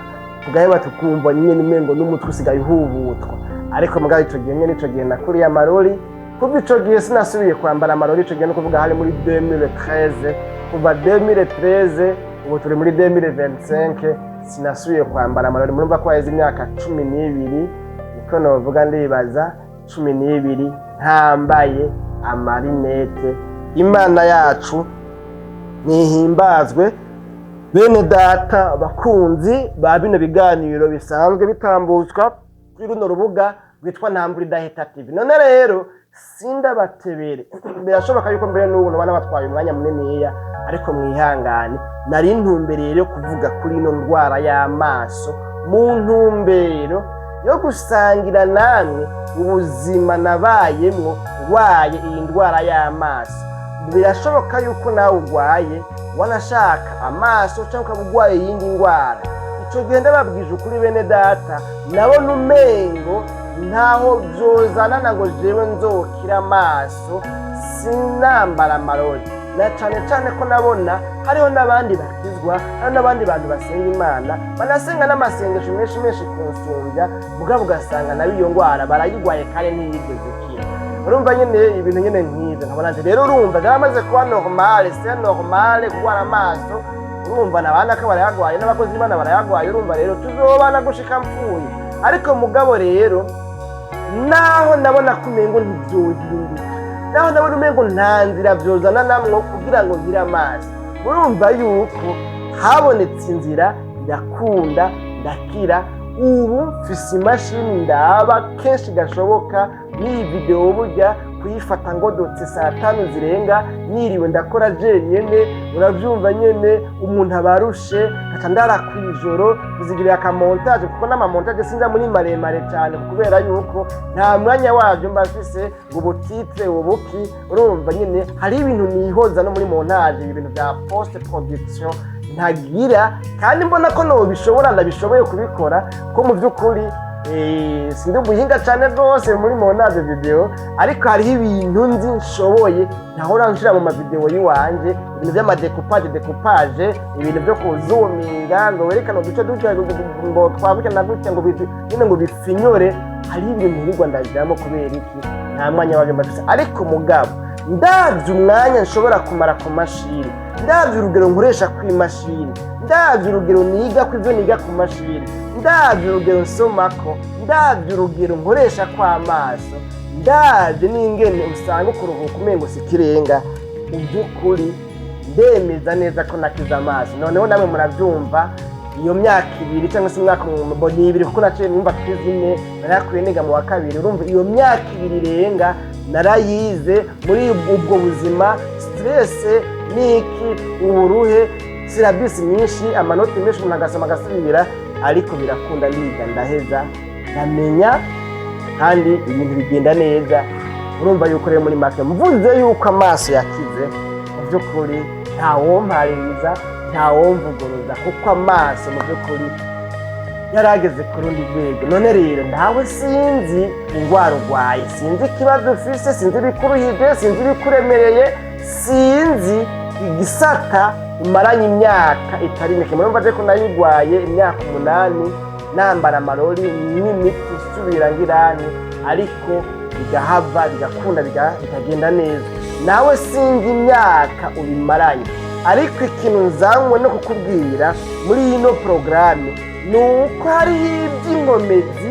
tugaheba, tukumva nyene umengo n'umutwe usigaye uhubutwa. Ariko mugabo ico gihe nyene, ico gihe nakuriye amarori. Kuva ico gihe sinasubiye kwambara amarori. Ico gihe no kuvuga hari muri 2013. Kuva 2013, ubu turi muri 2025, sinasubiye kwambara amarori. Murumva ko haheze imyaka 12, niko novuga, ndibaza 12 ntambaye ama lunettes. Imana yacu nihimbazwe. Bene data bakunzi ba bino biganiro bisanzwe bitambutswa kuri runo rubuga rwitwa Ntambura Idahita TV, none rero sindabatebere. Birashoboka yuko mbere n'ubu noba nabatwaye umwanya muniniya, ariko mwihangane. Nari intumbero yo kuvuga kuri ino ndwara y'amaso mu ntumbero yo gusangira namwe ubuzima nabayemwo ndwaye iyi ndwara y'amaso. Birashoboka yuko nawe urwaye, wanashaka amaso, cyangwa ukaba urwaye iyindi ndwara. Icyo gihe ndababwije ukuri, bene data, nabona umengo ntaho byozanana ngo jewe nzokira amaso sinambara amarori, na cane cane ko nabona hariho n'abandi bakizwa, hariho n'abandi bantu basenga Imana, banasenga n'amasengesho menshi menshi kunsumbya, mugabo ugasanga nabo iyo ndwara barayigwaye kandi ntiyigeze ikira. Urumva nyene ibintu nyene nk'ivyo, nkabona nti rero urumva byaramaze kuba normal, c'est normal kurwara amaso. Urumva nabana ko barayagwaye, n'abakozi b'Imana barayagwaye. Urumva rero tuzobana gushika mpfuye. Ariko mugabo rero, naho ndabona ko umengo ntibyohinduka, naho ndabona umengo nta nzira vyozana namwo kugira ngo nkire amaso, murumva yuko habonetse inzira, ndakunda ndakira. Ubu mfise imashini ndaba kenshi gashoboka. N'iyi video burya kuyifata ngodotse saa 5 zirenga, niriwe ndakora jenyene, uravyumva nyene umuntu abarushe, nkaca ndara kw'ijoro kuzigirira aka montage, kuko n'ama montage sinja muri maremare cyane kubera yuko nta mwanya wavyo mba mfise, ngo ubu titre ubuki. Urumva nyene hari ibintu nihoza no muri montage, ibintu vya post production ntagira, kandi mbona ko nobishobora, ndabishoboye kubikora, ko mu by'ukuri sindi umuhinga cyane rwose muri montage video, ariko hariho ibintu nzi nshoboye ntahora nshira mu ma vidéo y'iwanje, ibintu by'ama découpage, découpage, ibintu byo kuzuminga ngo werekane uduce duke, ngo twagutya na gutya, ngo nyine ngo bifinyore. Hariho ibintu ntirirwa ndajyamo kubera iki? Nta mwanya wabyo mba mfise. Ariko mugabo ndabye umwanya nshobora kumara ku mashini, ndabye urugero nkoresha ku imashini, ndabye urugero niga ku ibyo niga ku mashini, ndabye urugero nsomako, ndabye urugero nkoresha kw'amaso, ndabye n'ingene usanga ukuruhuka umengo si ikirenga, mu by'ukuri ndemeza neza ko nakize amaso. Noneho namwe murabyumva, iyo myaka 2 cyangwa se umwaka ni 2, kuko naciye numva twize 4, narakuye niga mu wa kabiri. Urumva iyo myaka 2 irenga narayize muri ubwo buzima, stress niki, uburuhe, syllabus nyinshi, amanoti menshi, umuntu agasoma agasubira, ariko birakunda, ndiga ndaheza, ndamenya, kandi ibintu bigenda neza. Urumva yuko rero muri make mvuze yuko amaso yakize, mu by'ukuri ntawompaririza, ntawomvuguruza, kuko amaso mu by'ukuri yarageze ku rundi rwego. None rero ntawe, sinzi indwara urwaye, sinzi ikibazo ufise, sinzi ibikuruhije, sinzi ibikuremereye, sinzi igisata umaranye imyaka itari mike. Murumva je ko nayigwaye imyaka 8, nambara amarori n'imiti, nsubira ngirane, ariko bigahava bigakunda, bikagenda neza. Nawe sinzi imyaka ubimaranye, ariko ikintu nzanywe no kukubwira muri ino porogaramu ni uko hariho iby'inkomezi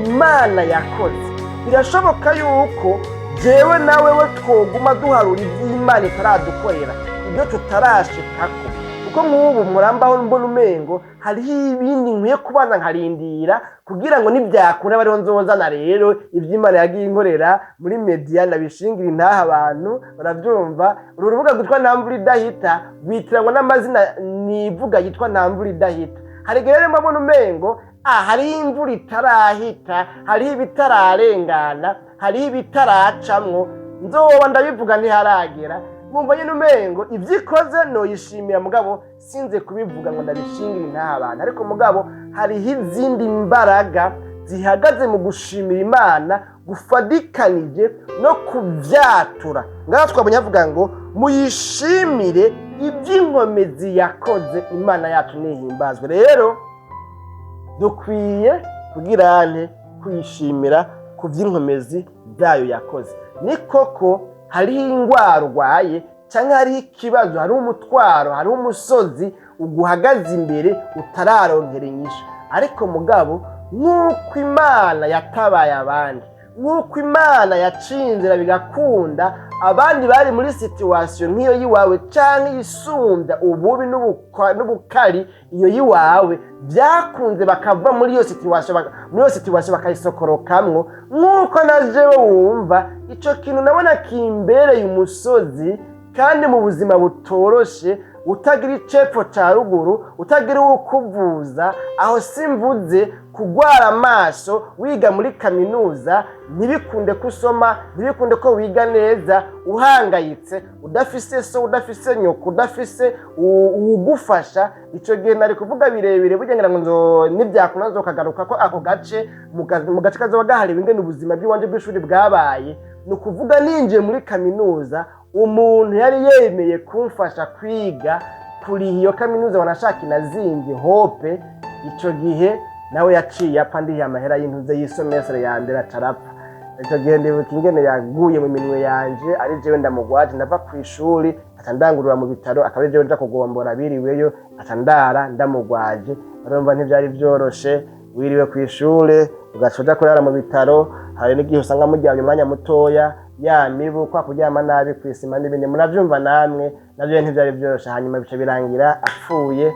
Imana yakoze. Birashoboka yuko jewe nawe we twoguma duharura iby'Imana itaradukorera, ibyo tutarashikako, kuko nk'ubu murambaho mbona umengo hariho ibindi nkwiye kubanza nkarindira kugira ngo nibyakunda bariho nzozana. Rero iby'Imana yagiye inkorera muri media ndabishingira intaha, abantu barabyumva. Uru rubuga rwitwa Ntamvura Idahita rwitiranwa n'amazina nivuga yitwa Ntamvura Idahita. Hari igihe rero mbona umengo Hariho imvura itarahita, hariho ibitararengana, hariho ibitaracamwo, nzoba ndabivuga ntiharagera. Mwumva nyine umengo ibyo ikoze noyishimira, mugabo sinze kubivuga ngo ndabishingire intaha abantu. Ariko mugabo hariho izindi mbaraga zihagaze mu gushimira Imana gufadikanije no kubyatura. Ngaho twabonye avuga ngo muyishimire iby'inkomezi yakoze. Imana yacu nihimbazwe. Rero dukwiye kugirane kuyishimira ku by'inkomezi zayo yakoze. Ni koko hariho indwara urwaye, cyangwa hariho ikibazo, hariho umutwaro, hariho umusozi uguhagaze imbere utararonkera inyishu. Ariko mugabo nk'uko Imana yatabaye abandi, nk'uko Imana yaciye inzira bigakunda, abandi bari muri situation nk'iyo y'iwawe cyangwa iyisumbya ububi n'ubukari iyo y'iwawe, byakunze bakava muri iyo situation, muri iyo situation bakayisokorokamwo. Nk'uko na jewe wumva ico kintu nabona kimbereye umusozi, kandi mu buzima butoroshe, utagira icepfo ca ruguru, utagira uwukuvuza. Aho simvuze kugwara amaso wiga muri kaminuza, ntibikunde ko usoma, ntibikunde ko wiga neza, uhangayitse, udafise so, udafise nyoko, udafise uwugufasha. Ico gihe nari kuvuga birebire burya, ngira ngo nzo nibyakunda nzokagaruka ko ako gace mu gace kazoba gahariwe ingene ubuzima bw'iwanje bw'ishuri bwabaye. Ni ukuvuga ninjiye muri kaminuza, umuntu yari yemeye kumfasha kwiga, kuriha iyo kaminuza, wanashaka inazingi hope, ico gihe nawe yaciye apfa ndihiye amahera y'intuze y'i semestre ya mbere, acarapfa. Ico gihe ndibuka ingene yaguye mu minwe yanje, ari jewe ndamugwaje, ndava kw'ishuri aca ndangurura mu bitaro, akaba ari jewe nja kugombora biriweyo, aca ndara ndamugwaje. Urumva ntivyari vyoroshe, wiriwe kw'ishure ugaca uja kurara mu bitaro. Hari n'igihe usanga muryamye umwanya mutoya, ya mibu, kwa kuryama nabi kw'isima n'ibindi, muravyumva namwe, navyo ntivyari vyoroshe. Hanyuma bica birangira apfuye.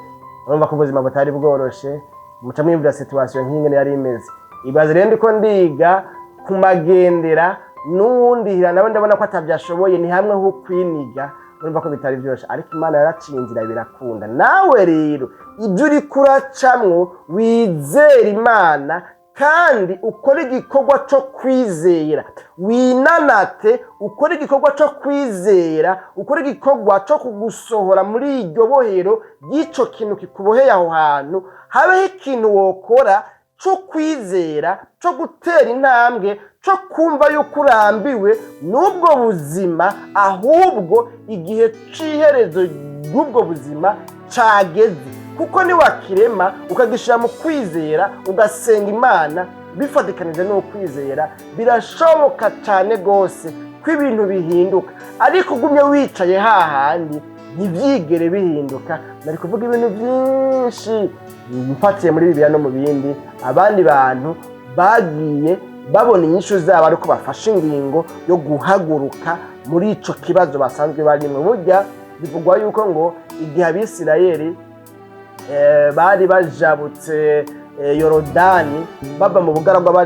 Urumva ko ubuzima butari bworoshe, muca mwiyumvira situation nk'ingene yari imeze. Ibaze rero ndiko ndiga kumagendera n'uwundihira nawe ndabona ko atavyashoboye, ni hamwe ho kwiniga. Urumva ko bitari vyoroshe, ariko Imana yaraciye inzira birakunda. Nawe rero ibyo uriko uracamwo, wizere Imana kandi ukore igikorwa cyo kwizera, winanate, ukore igikorwa cyo kwizera, ukore igikorwa cyo kugusohora muri iryo bohero ry'ico kintu kikuboheye aho hantu. Habeho ikintu wokora cyo kwizera, cyo gutera intambwe, cyo kumva yuko urambiwe n'ubwo buzima, ahubwo igihe c'iherezo ry'ubwo buzima cageze. Kuko niwakirema ukagishira mu kwizera, ugasenga Imana bifatikanije n'ukwizera, birashoboka cyane rwose ko ibintu bihinduka. Ariko ugumye wicaye hahandi, ntibyigere bihinduka. Nari kuvuga ibintu byinshi mfatiye muri Bibiliya no mu bindi, abandi bantu bagiye babona inyishu zabo ariko bafashe ingingo yo guhaguruka muri ico kibazo basanzwe barimwo. Burya bivugwa yuko ngo igihe Abisirayeli bari bajabutse Yorodani, bava mu bugaragwa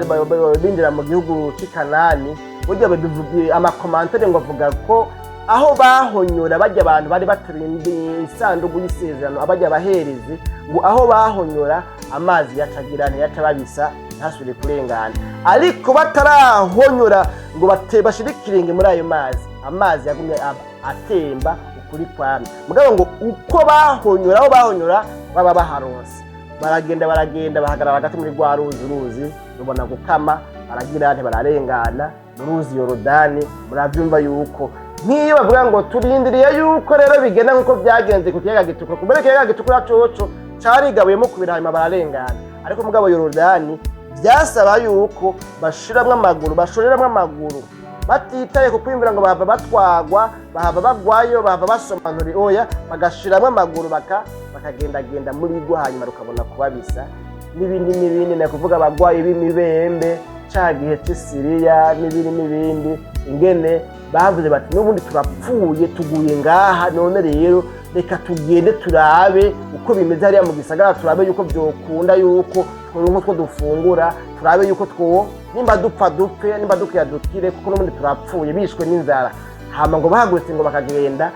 binjira mu gihugu c'i Kanani, burya babivuga ama commentaires ngo avuga ko aho bahonyora bajya abantu bari bateruye isanduku y'isezerano, abajya abaherezi, ngo aho bahonyora amazi yacagira ntiyaca babisa, ntasubire kurengana. Ariko batarahonyora ngo bashire ikirenge muri ayo mazi, amazi yagumye atemba ukuri kwamye. Mugabo ngo uko bahonyora, aho bahonyora baba baharonse, baragenda baragenda, bahagarara hagati muri rwa ruzi, uruzi rubona gukama, baragira ntibararengana mu ruzi Yorodani. Muravyumva yuko nk'iyo bavuga ngo turindiriye yuko rero bigenda nk'uko byagenze ku kiyaga Gitukura, kubera ikiyaga Gitukura coco carigabuyemo kubiri hanyuma bararengana. Ariko mugabo Yorodani byasaba yuko bashiramwo amaguru, bashoreramwo amaguru, batitaye ku kwiyumvira ngo bahava batwagwa, bahava bagwayo, bahava basomanura. Oya, bagashiramwo amaguru, bakagendagenda muri rwo, hanyuma rukabona kubabisa. N'ibindi n'ibindi, ni kuvuga abagwayi b'imibembe ca gihe c'Isiriya, n'ibindi n'ibindi, ingene bavuze bati n'ubundi turapfuye, tuguye ngaha, none rero reka tugende turabe uko bimeze hariya mu gisagara, turabe yuko vyokunda yuko tworonka utwo dufungura, turabe yuko two nimba dupfa dupfe, nimba dukira dukire, kuko n'ubundi turapfuye, bishwe n'inzara. Hama ngo bahagurutse ngo bakagenda,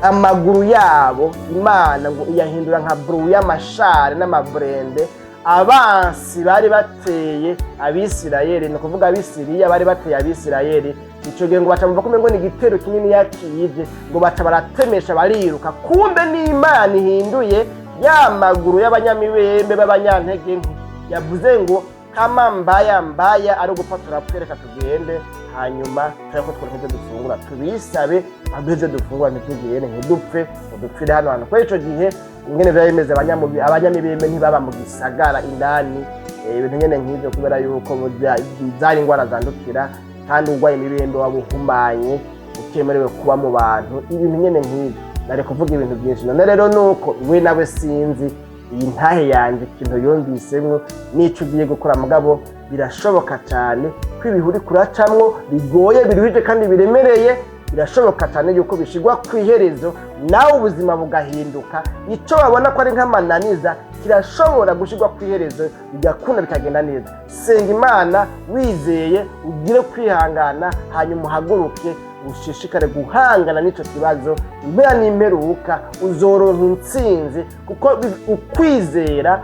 amaguru yabo Imana ngo iyahindura nka buru y'amashari n'amaburende. Abansi bari bateye Abisirayeli, ni ukuvuga Abisiriya bari bateye Abisirayeli. Ico gihe ngo baca bumva ko umengo ni igitero kinini yakije, ngo baca baratemesha bariruka. Kumbe n'Imana ihinduye ya maguru y'abanyamibembe b'abanyantege nke, yavuze ngo kama mbaya mbaya ari ugupfa turapfa, tugende, hanyuma tureko twonke ivyo dufungura, tubisabe baduhe ivyo dufungura, ntitugende, ntidupfe ngo dupfire hano hantu. Kubera ico gihe ingene vyari bimeze, abanyamibembe ntibaba mu gisagara indani, ibintu nyene nk'ivyo, kubera yuko burya zari ingwara zandukira, kandi urwaye imibembe waba uhumanye, utemerewe kuba mu bantu, ibintu nyene nk'ivyo. Nari kuvuga ibintu byinshi. None rero nuko we nawe sinzi iyi ntahe yanje ikintu yumvisemwo n'ico ugiye gukora, mugabo birashoboka cyane ko ibihe uri kuracamwo bigoye, biruhije kandi biremereye, birashoboka cyane yuko bishigwa ku iherezo, nawe ubuzima bugahinduka. Icyo babona ko ari nk'amananiza kirashobora gushyirwa ku iherezo, bigakunda, bikagenda neza. Senga Imana wizeye, ugire kwihangana, hanyuma uhaguruke, ushishikare guhangana n'icyo kibazo. Impera n'imperuka uzoronka intsinzi, kuko ukwizera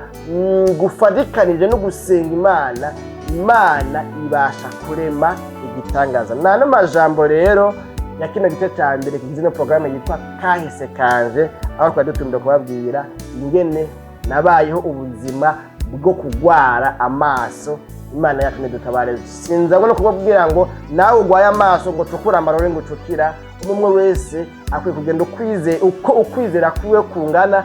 gufatikanije no gusenga Imana, Imana ibasha kurema igitangaza. Nano majambo rero ya kino gice cya mbere kigize ino porogaramu yitwa Kahise Kanje, aho twari dutumiwe kubabwira ingene nabayeho ubuzima bwo kugwara amaso. Imana yacu nidutabare. Sinza no kubabwira ngo nawe urwaye amaso ngo cukure amarore ngo ucukira. Umwe wese akwiye kugenda ukwize uko ukwizera kwiwe kungana,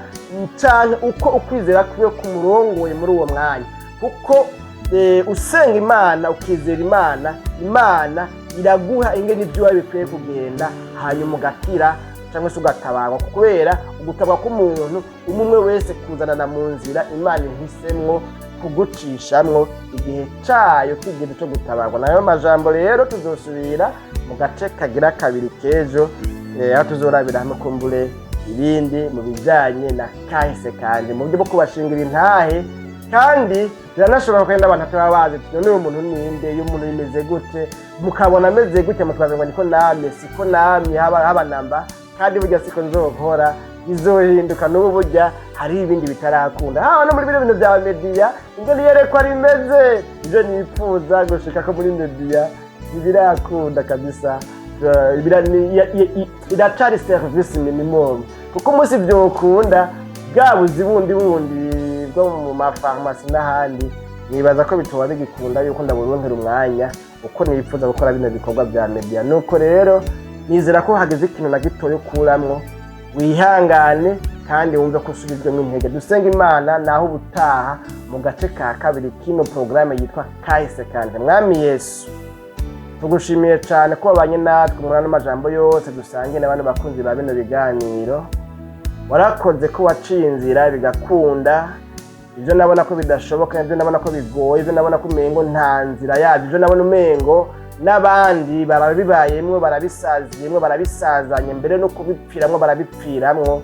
canke uko ukwizera kwiwe kumurongoye muri uwo mwanya, kuko usenga Imana, ukizera Imana, Imana iraguha ingene ibyo bikwiye kugenda, hanyuma ugakira cyangwa se ugatabarwa, kubera ugutabarwa k'umuntu umwe wese kuzanana mu nzira Imana ihisemwo kugucishamwo igihe cayo kigeze cyo gutabarwa. Nayo majambo rero tuzosubira mu gace kagira kabiri k'ejo, aho tuzorabira hamwe kumbure ibindi mu bijanye na kahise kanje mu buryo bwo kubashingira intahe. Kandi biranashoboka ko abantu ataba bazi ati: "None uyu muntu ninde? Uyu muntu bimeze gute?" Mukabona ameze gute, mukabaza ngo niko namye? Siko namye, haba namba. Kandi burya siko nzokora, bizohinduka. N'ubu burya hari ibindi bitarakunda, haba no muri bino bintu bya media, ingene iyerekwa rimeze, ibyo nipfuza gushika ko muri media ntibirakunda kabisa. Iracari service minimum, kuko umunsi vyokunda bwa buzi bundi bwo mu mafarumasi n'ahandi, nibaza ko bitoba bigikunda yuko ndaburonkera umwanya uko nifuza gukora bino bikorwa bya media. Nuko rero nizera ko hageze ikintu na gitoya ukuramwo, wihangane kandi wumve ko usubizwemo intege. Dusenga Imana. Naho ubutaha mu gace ka kabiri kino porogaramu yitwa Kahise Kanje. Mwami Yesu, tugushimiye cyane ko wabanye natwe muri ano majambo yose dusangiye n'abandi bakunzi ba bino biganiro. Warakoze ko waciye inzira bigakunda. Ibyo nabona ko bidashoboka, ibyo nabona ko bigoye, ibyo nabona ko umengo nta nzira yabyo, ibyo nabona umengo n'abandi baba bibayemwo, barabisaziyemwo, barabisazanye, mbere no kubipfiramwo barabipfiramwo,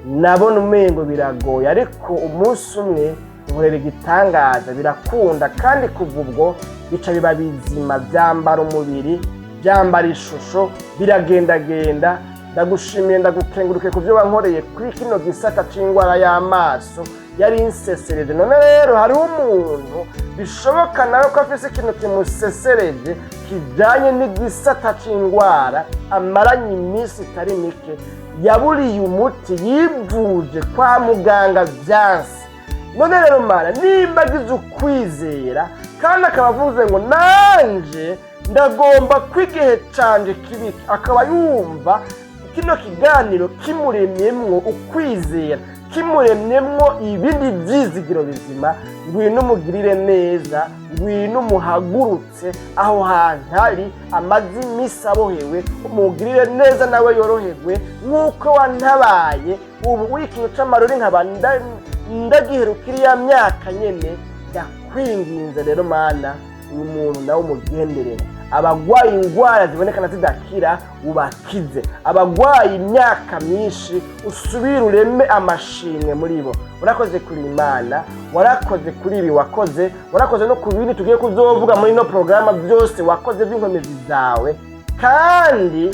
nabona umengo biragoye, ariko umunsi umwe nkorera igitangaza, birakunda. Kandi kuva ubwo bica biba bizima, byambara umubiri, byambara ishusho, biragendagenda. Ndagushimiye, ndagukenguruke ku byo wankoreye kuri kino gisata c'indwara y'amaso yari insesereje. None rero hariho umuntu bishoboka nawe ko afise ikintu kimusesereje kijanye n'igisata c'indwara amaranye iminsi itari mike, yaburiye umuti, yivuje kwa muganga vyanse. None rero Mana, nimba agize ukwizera kandi akaba avuze ngo nanje ndagomba ko igihe canje kibika, akaba yumva kino kiganiro kimuremyemwo ukwizera, kimuremyemwo ibindi byizigiro bizima, ngwino umugirire neza, ngwino umuhagurutse aho hantu ari amaze iminsi abohewe, umugirire neza nawe yoroherwe nk'uko wantabaye. Ubu uri ikintu c'amarori nkaba ndagiheruka iriya myaka nyene. Ndakwinginze rero Mana, uyu muntu nawe umugenderere. Abagwaye indwara zibonekana zidakira ubakize, abagwaye imyaka myinshi usubire ureme amashimwe muri bo. Urakoze kuri Imana, warakoze kuri ibi wakoze, warakoze no ku bindi tugiye kuzovuga muri ino porogaramu, byose wakoze by'inkomezi zawe, kandi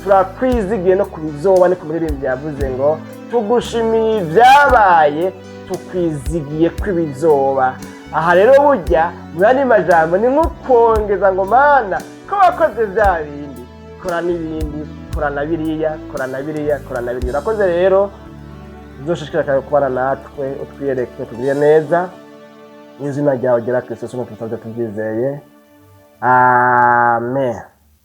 turakwizigiye no ku bizoba. Ni ku muririmbyi yavuze ngo: "Tugushimiye ibyabaye." Tukwizigiye ko ibizoba. Aha rero burya mu yandi majambo ni nko kongeza ngo: "Mana, ko wakoze bya bindi, kora n'ibindi, kora na biriya, kora na biriya, kora na biriya." Urakoze rero, uzoshishikara kubana natwe, utwiyereke, tugirire neza. Mu izina ryawe ryera Kristo tutabye tubyizeye, amen.